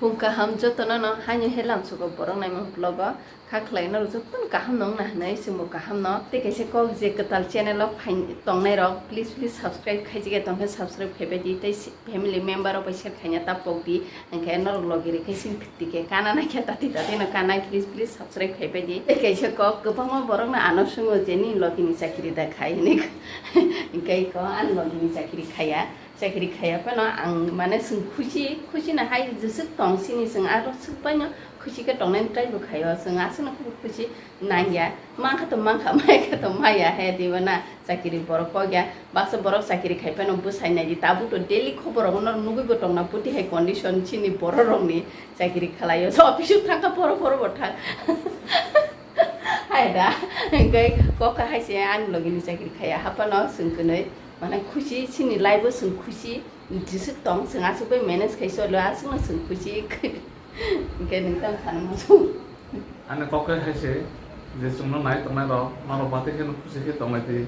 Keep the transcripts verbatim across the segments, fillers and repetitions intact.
Phung kaham jotono no haino helam sugo borok naima vlog o kha khlai no jotono kaham no wngna hinwi chwngbo kaham no tei kaisa kok je kwtal channel o phai tongnai rok please please subscribe khaijak ya tongkhe subscribe khaibai di tei family member rok bai share khaina ta pok di hwnkhe norok logi rikhe sing thik thik khe kana naikhe tati tati no kana please please subscribe khaibai di tei kaisa kok kwbangma borok no ano swngo je nini logi ni chakiri da khai hinwi hwnkhe ko ani logi ni chakiri khaiya. Chakri khaiya phano ang mane chwng khusi khusi no hai jeswk tong sini chwng aro swk bai no khusi khe tongnai try bo khaio chwng aswk no khusi nangya mankha to mankha maikha to maya he diba na chakri borok kok ya baksa borok chakri khai phano bwsai nai di tabuk to daily khobor rok no nugui bo tongna puti hai condition chini borok rok ni chakri khwlaio so office o thangkha phoro phoro bo thang hai da hwnkhe kok kha hai se ani logi ni chakri khaiya haphano chwng kwnwi. Mane khusi chini life o chwng khusi jeswk tong chwng aswk bai manage khai solo aswk no chwng khusi hwnkhe nwng tamo sana muchung. Ani kok khe hai se je chwngno nai tongnai rok norok bati kheno khusi khe tonglai di.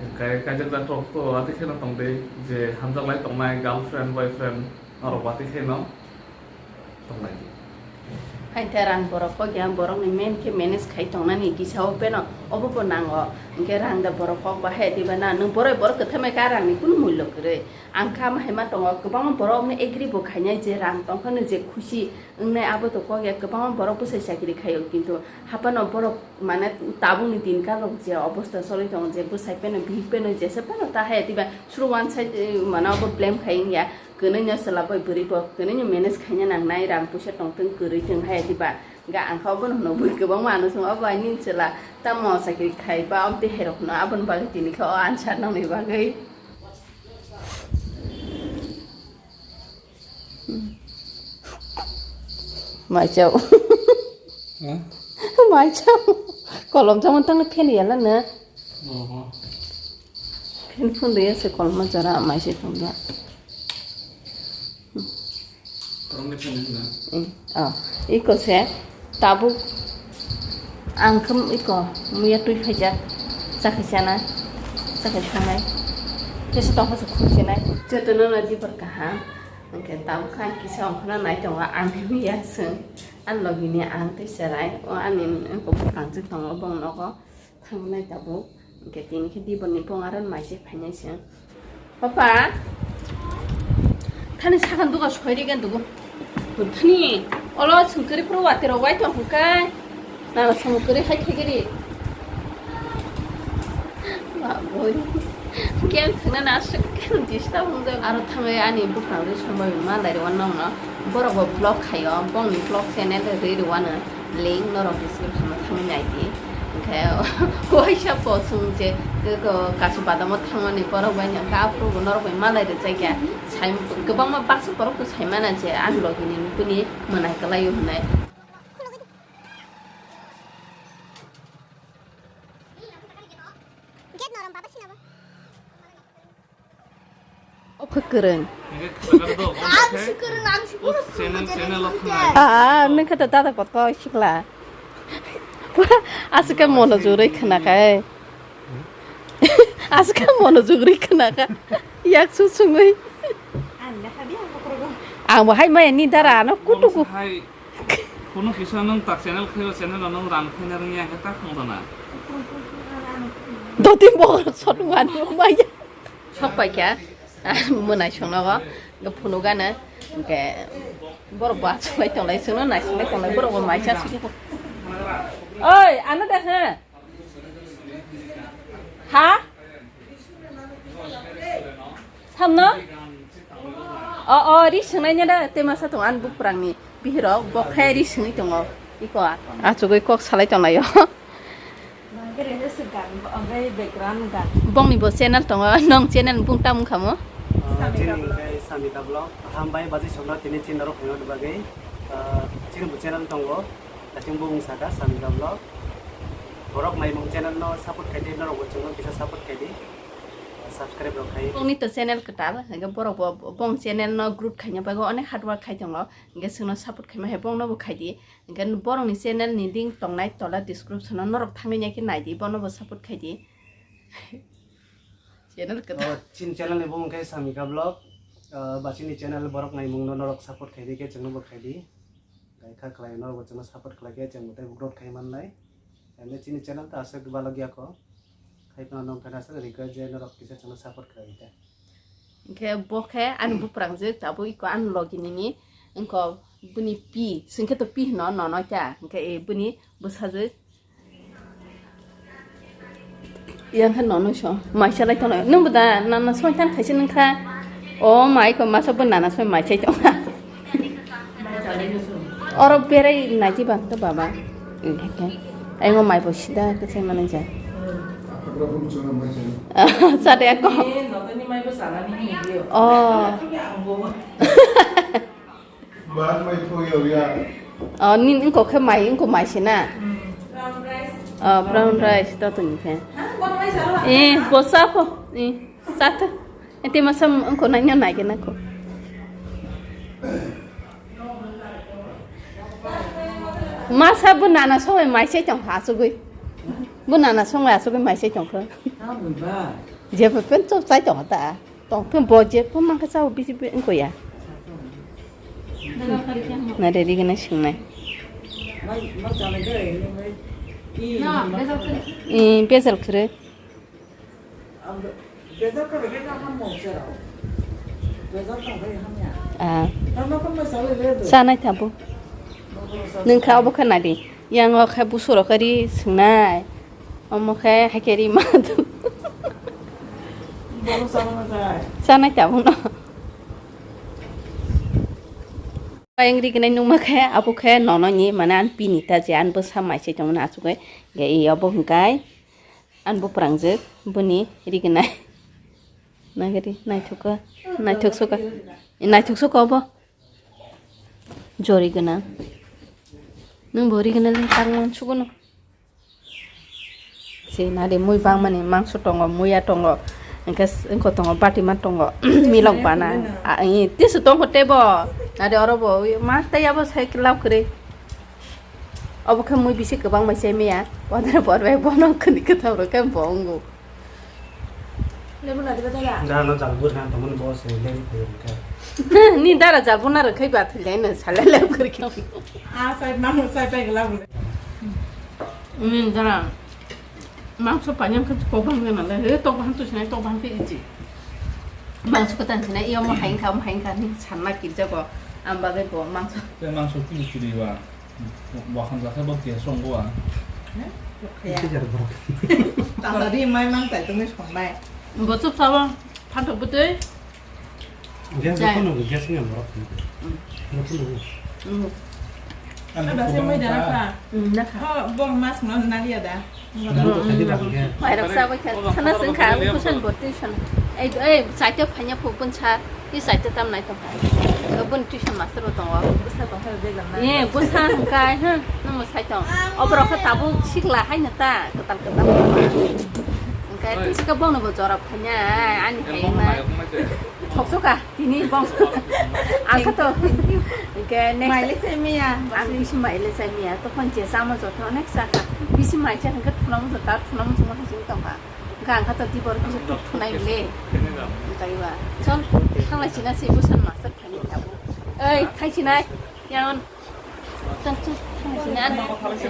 Hwnkhe kaijak jak rok to bati kheno tong di je hamjak lai tongnai girlfriend boyfriend norok bati kheno. Tonglai di. Hai te rang borok kok ya borok ni main khe manage khai tongnani kisa o peno obo bo nango hwnkhe rang da borok kok ba hai diba na nwng borok borok kwthai mai ka rang ni kunu mullo kwrwi ang kha ma hai ma tongo kwbangma borok no agree bo khainai je rang tong phano je khusi wngnai abo to kok ya kwbangma borok bwsai chakri khaio kintu haphano borok mane tabuk ni din kal rok je obosta choli tongo je bwsai peno bihik peno jesa peno ta hai diba suru one side mane obo blame khai wngya. Kwnwi no chwla bai bwrwi bo kwnwi no manage khaina nangnai rang puisa tongtwng kwrwi thwng hai diba ga ang kha obono hwno bui kwbangma ano song obo ani chwla tamo chakri khai ba amtwi hai rok no aboni bagwi tini khe o answer nangni bagwi. Mai chao. Mai chao. Kolom chama tang phen yala na. Phen phun de se kolom jara mai se thum da. Korong de phun na. Oh, iko se tabuk ang khum iko muya tui khaijak chakhaisa na chakhaisa nai. Tesa tong khasa khum se nai. Joto no na di bar kaham. Hwnkhe tabuk kha ang kisa ongkhorna nai tongo, ang miya chwng ani logini ang tei cherai o ani wngkok bwkang chwng tongo bong nogo thangnai tabuk. Hwnkhe tini khe diboni bong aro mai se phainai chwng. Papa, thani sakhan duka soiri gan dugo. Thani olo chwng kwrwi phuru watwi rok wai tong hwnkhe. Nana samung kwrwi hai khaigiri. Ba boi. Kem thwngna na aswk kem disturb wngjak. Aro thangwi ani bwkhangrwi sambai ma lairwi uanw nokno. Borok bo vlog khaio, bongni vlog channel rwi rwi uanw. Link norok description o thangwi nai di. Hwnkhe waisa bo chwng je kasu badamo thangmani borok bai hwnkhe aphuru bo norok bai ma lai rwjak ya. Sai kwbangma baksa borok bo sai mana je ani logini nukuni mwnai kwlaio hwnwi. Gate norom baba sinabo. Ophwk kwrwng. Ang si kwrwng, ang si kwrwng. Channel, channel o khna. Ah, nung kata dada kot ko sikla. Aswk khe mono jurui khna kha. Aswk khe mono jurui khna kha. Yak su sungui. Ang bo hai maya ni dara no kutuku. Hai. Kuno kisa nung tak channel khayo, channel o nung rang khaina rwngya khe ta khong rwna. Doti bo sot wan maya. Sok pai kha. Mwnai songno go. Ga phunu gana. Ga borok ba sulai tonglai sungno nai sulai tonglai borok bo mai cha sukhe. Oi, ano da ha. Ha? Samno? O, o, ri swngnai nya da, te masa tong an bukrang ni bihiro, bokhe ri swngwi tongo, iko a. Achugwi kok salai tonglaio. Bongni bo channel tongo, nong channel bung tam wngkha mo? Chini hwnkhe Samita Vlog. Hambai bajwi songno tini chini norok phaimani bagwi. Ah, chini bo channel tongo. Dating bo wng saka Samita Vlog. Borok naimung channel no support khaidi, norok bo chwngno kisa support khaidi. Subscribe rok khai. Bongni to channel kwtal, hwnkhe borok bo bong channel no grow khaina bagwi onek hard work khai tongo. Hwnkhe chwngno support khaima hai bongno bo khaidi. Hwnkhe borokni channel ni link tongnai tola description o norok thangwi naikhe naidi, bono bo support khaidi. Channel kwtal. Oh, chini channel ni bumung khe Samika Vlog. Ah, ba chini channel borok naimungno norok support khaidi khe chwngno bo khaidi. Kha khlai norok bo chwngno support khlai khe chwng bo tei growth khai mannai. Ene chini channel ta aswk balok ya kho. Khai phano nong phano aswk request je norok kisa chwngno support khlai khe. Hwnkhe bo khe ani buphrangjwk tabuk iko ani logi nini wngkha bini pi, swngkhe to pi hino nono kya, hwnkhe e bini bwsajwk. Yang khe nono so, maisa lai tongo. Nwng bo da nana soi tan khaisa nwng kha. O mai ko masa bo nana soi mai chai tongo. Oro berai naiti bang to baba. Ai ngo mai bo sida ke sai manai ja. Sade ako. Oh. Bat mai pho ya ya. Oh, nin wngkok khe mai, wngkok mai se na? Oh, brown rice, to tong khe. Eh, bo sa pho. Eh, sa to. Ete masa wngkok nai nai ke na ko. Masa bo nana songwi mai se tong ha sugwi. Bo nana songwi asugwi mai se tong khe. Je phe pen chop chai tong ta. Tongthung bo je pho mankha chao bisi be wngkha ya. Na re rigena swngnai. Eh, bejal kre. Ah. Sanai tabo. Nung kha obo kha nadi. Yang o kha busuro kari swngnai. Omo khe haikhe ri ma. Sanai tabuk no. Ayang ri gwnai nungma khe abo khe nono ni mane an pini ta je an bwsa mai se tongmani asugwi. Ge i obo hwnkhe an buprangjwk boni ri gwnai. Nagari naithok kha, naithok soka, naithok soka obo. Jori gwnang. Nung bo ri gwnang le tang man sugo no. Se nade mui bangmani mangso tongo, muya tongo, hwnkhe s-, wngkho tongo, batima tongo, milok bana. A, i, tisu tongkho tebo. Nade oro bo, ui, ma tei abo sai lab kwrwi. Obo khe mui bisi kwbang bai chai maya. Bodre bor bai bono khwni kwtham rok khe bo wngo. Dara no jal bwrwi na tongmani bo se lebi khe. Ni dara jal bwna rwkhai ba thwi lai no sala lab kwrwi khe. A sai mano sai pai gla bwle. Ni dara mangso panyang khe tok bang na le, he tok bang tu sinai tok bang khe iji. Mangso kwtan sinai, iyo mo hain kha, mo hain kha ni sanna kirja bo, am bagwi bo mangso. Te mangso kiri kiri ba. Bo hamjakhe bo gas rong bo ang. Ita jar borok. Tata di mai mang tai tongwi songnai. Bo chup sabo, phantok bwtwi. Gas Jai. Jokhon nungwi gas ngi borok. Mm. Jokhon nungwi. Mm. Ada se mai dana sa. Mm, nakha. Oh, bo mas no naliya da. Mairok chabai kha, khana swng kha, kusan bo tuition. Ei, ei, saite phanya phu bun sa, ni saite tam nai tong kha. Bun tuition master bo tongo. Bwsa tong kha bejal na. Ye, bwsa hwnkha, ha, nang bo sai tong. Oborok khe tabuk sikla hai no ta, kwtal kwtal. Hwnkhe tisi khe bono bo jora phanya, ani hai na. Thoksoka, tini bong. Ang kha to. Hwnkhe next. Maile sai miya. Ang bisi maile sai miya. Tokon je samo joto onek saka. Bisi mai cha hwnkhe thunamo joto, thunamo joto hajing tongkha. Hwnkhe ang kha to tibor kisa tuk thunai le. Hwnkhe ba. Chol, thanglai china se busan master thani tabo. Ei, thai chinai. Yaon. Chol, chol, thanglai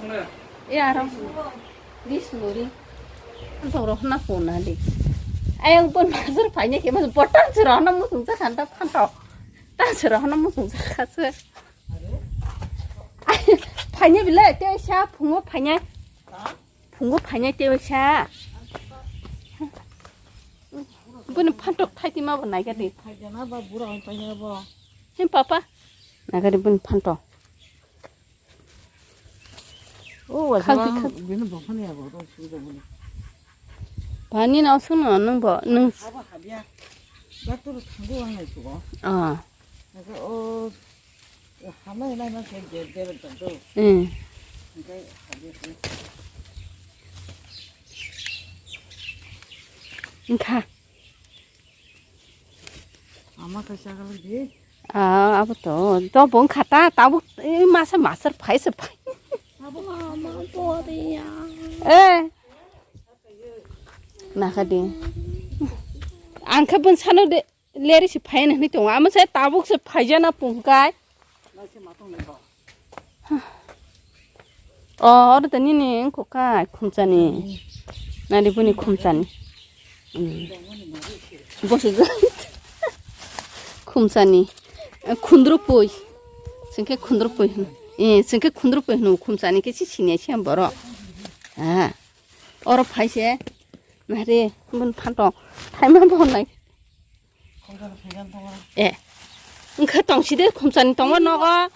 china. Ei, aro. Dis muri. Phantok rok hwna phone na di. Ayang pon mazur phanya khe mazur bo tang chwra hwna muchung cha khan ta phantok. Tang chwra hwna muchung cha kha se. Phanya bile te sa phungo phanya. Phungo phanya te sa. Buni phantok thai ti ma bo nai ga di. Phai jana ba bura hon phanya bo. He papa. Nai ga di buni phantok. O, khak di, khak. Bini bokhani abo, rong suri abo. Bani na osong no, nung bo, nung. Abo habya. Doctor thango ang nai tugo. Ah. Naka o, hamai nai ma se ger ger tong to. Hmm. Naka habya se. Nka. Ama kaisa kala di. Ah, abo to, to bong khata, tabuk, eh, masa master phai se phai. Abo ama to de ya. Eh. Nakha di. Ang khe bun sano de leri se phai na hwnwi tongo. Amo se tabuk se phaijana pungkai. O, oro to nini wngkha kai khumchani. Nari buni khumchani. Hmm. Bosu ja-, khumchani. Eh, khundru pui. Sengke khundru pui hwn. Eh, sengke khundru pui hwn khumchani ke si sini siya borok. Ah. Oro phaise. Nari bun phanto. Thaima bo nai. Eh. Wngkha tongsi de khumchani tongo nogo.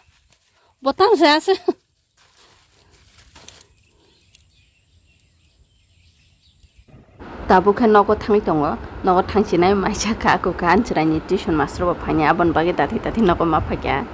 Botang se ase. Tabuk khe nogo thangwi tongo. Nogo thangsinai maisa kha, ako kha, ani chwraini tuition master bo phaini, aboni bagwi dathi dathi nogo ma phaikha.